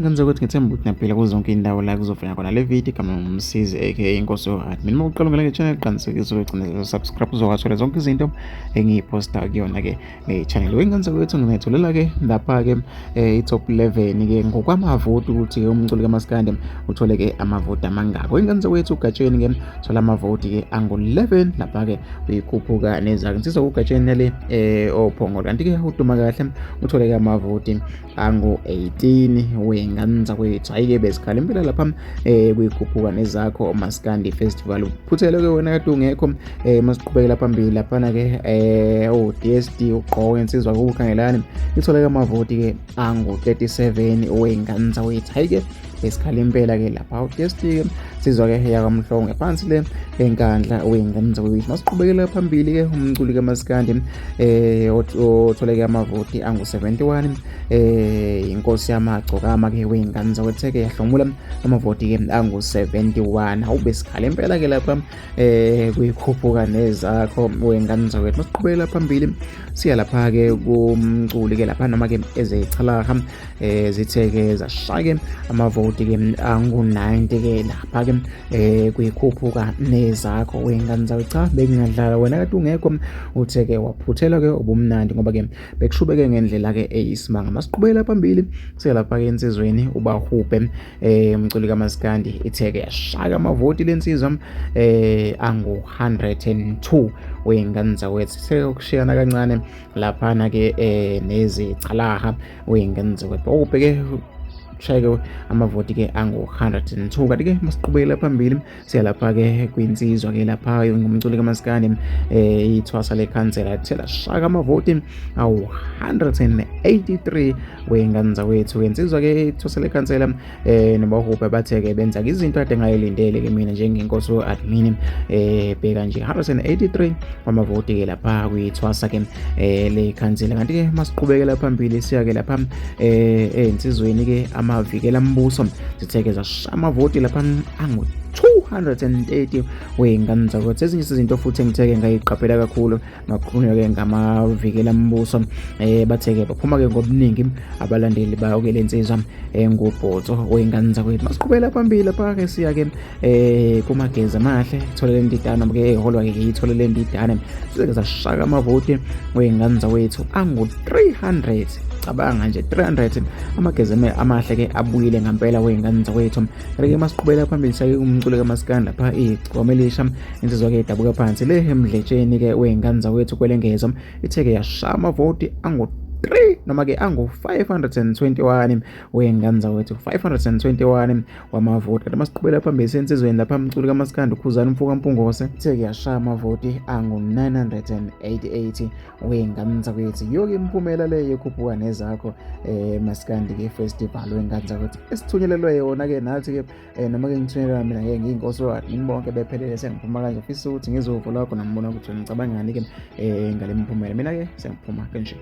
Ngenzeka ukuthi ngithemba ukuthi naphila kuzo zonke indawo la kuzofika khona le video igama ngumsizi aka inkosi yo-admin. Uma uqala ngale channel qinisekisa ukugcina subscribe uzokwazi zonke izinto engiyiposta kuyona ke le channel. Ngenzeka ukuthi nginethulela ke lapha ke i-top 11 ke ngokwamavoti ukuthi ke umculi kaMaskandi uthole ke amavoti amangako. Ngenzeka ukuthi ugatsheni ke thola amavoti ke angu-11 lapha ke uyikhuphuka nezakho. Insizwa ugatsheni le ophongolo kanti ke uduma kahle uthole ke amavoti angu-18 wenganza kwethu. Hayi-ke besikhala impela lapha kuyikhuphuka nezakho maskandi festival. Uphuthele ke wena kade ungekho masiqhubekela phambili laphana ke DSD uqowe insizwa ukukhangelani ithole ke amavoti ke angu-37 wenganza wethu. Hayi-ke besikhala impela ke lapha DSD ke sizwa ke yakamhlongo phansi le enkandla wenganza wethu. Masiqhubekela phambili ke umculi kaMaskandi othole ke amavoti angu-71 inkosi yamagcokama ke wenganza wethu ke yahlomula amavoti ke angu-71. Awubesikhala impela ke lapha kuyikhuphuka nezakho wenganza wethu. Masiqhubekela phambili siya lapha ke kumculi ke lapha noma ke ezechalaha zithe ke zashake amavoti ke angu-90 ke lapha ke kuyikhuphuka nezakho wenganza wethu. Cha bengingadlala wena kade ungekho uthe ke waphuthela ke ubumnandi ngoba ke bekushubeke ngendlela ke eyisimanga. Masiqhubekela phambili siya lapha ke insizweni ubahuphe umculi kaMaskandi ithe ke yashaka amavoti lensizwa angu-102 wenganza wethu. Sekushiyana kancane laphana ke nezicalaha wenganza wethu. Ubheke shayeke amavoti ke angu-102. Kanti ke masiqhubekela phambili siya lapha ke kwinsizwa ke lapha ngumculi kaMaskandi ithwasa lekhansela ithela shaka amavoti awu-183 wenganza wethu. Insizwa ke ithwasa lekhansela nobahuphe bathe ke benza izinto kade ngayilindele ke mina njengenkosi yo-admin bheka nje 183 kwamavoti ke lapha kuyithwasa ke lekhansela. Kanti ke masiqhubekela phambili siya ke lapha insizweni ke amavikela mbuso zitheke zasha amavoti lapha angu-230 wenganza wethu. Ezinye izinto futhi engitheke ngayiqaphela kakhulu ngakhulunywa ke ngamavikela mbuso batheke baphuma ke ngobuningi abalandeli bayo ke lensizwa ngubhotso wenganza wethu. Masiqhubela phambili lapha ke siya ke kumageza amahle itholele ndidana ke eholwa ke itholele ndidana zitheke zashaka amavoti wenganza wethu angu-300. Cabanga nje 300 amageza amahle ke abuyile ngempela wenganza wethu. Kanti-ke masiqhubela phambili siya umculi kaMaskandi lapha igcomelisha insizwa ke idabuka phansi le emdletsheni ke wenganza wethu kwelengeza itheke yasha amavoti angu-3 noma ke angu-521 wenganza wethu 521 wamavoti. Kanti masiqhubela phambili sensizweni lapha umculi kaMaskandi ukhuzana umfuka mpungose itheke yasha amavoti angu-988 wenganza wethu. Yonke imiphumela le yekhuphuka nezakho Maskandi ke festival wenganza wethu esithunyelelwe yona ke nathi ke noma ke ngithunyelelwa mina ke ngiyinkosi yo-admin bonke bephelele sengiphuma kanje ufisa ukuthi ngizovo lakho nambona ukuthi ngicabangani ke ngale miphumela mina ke sengiphuma kanje.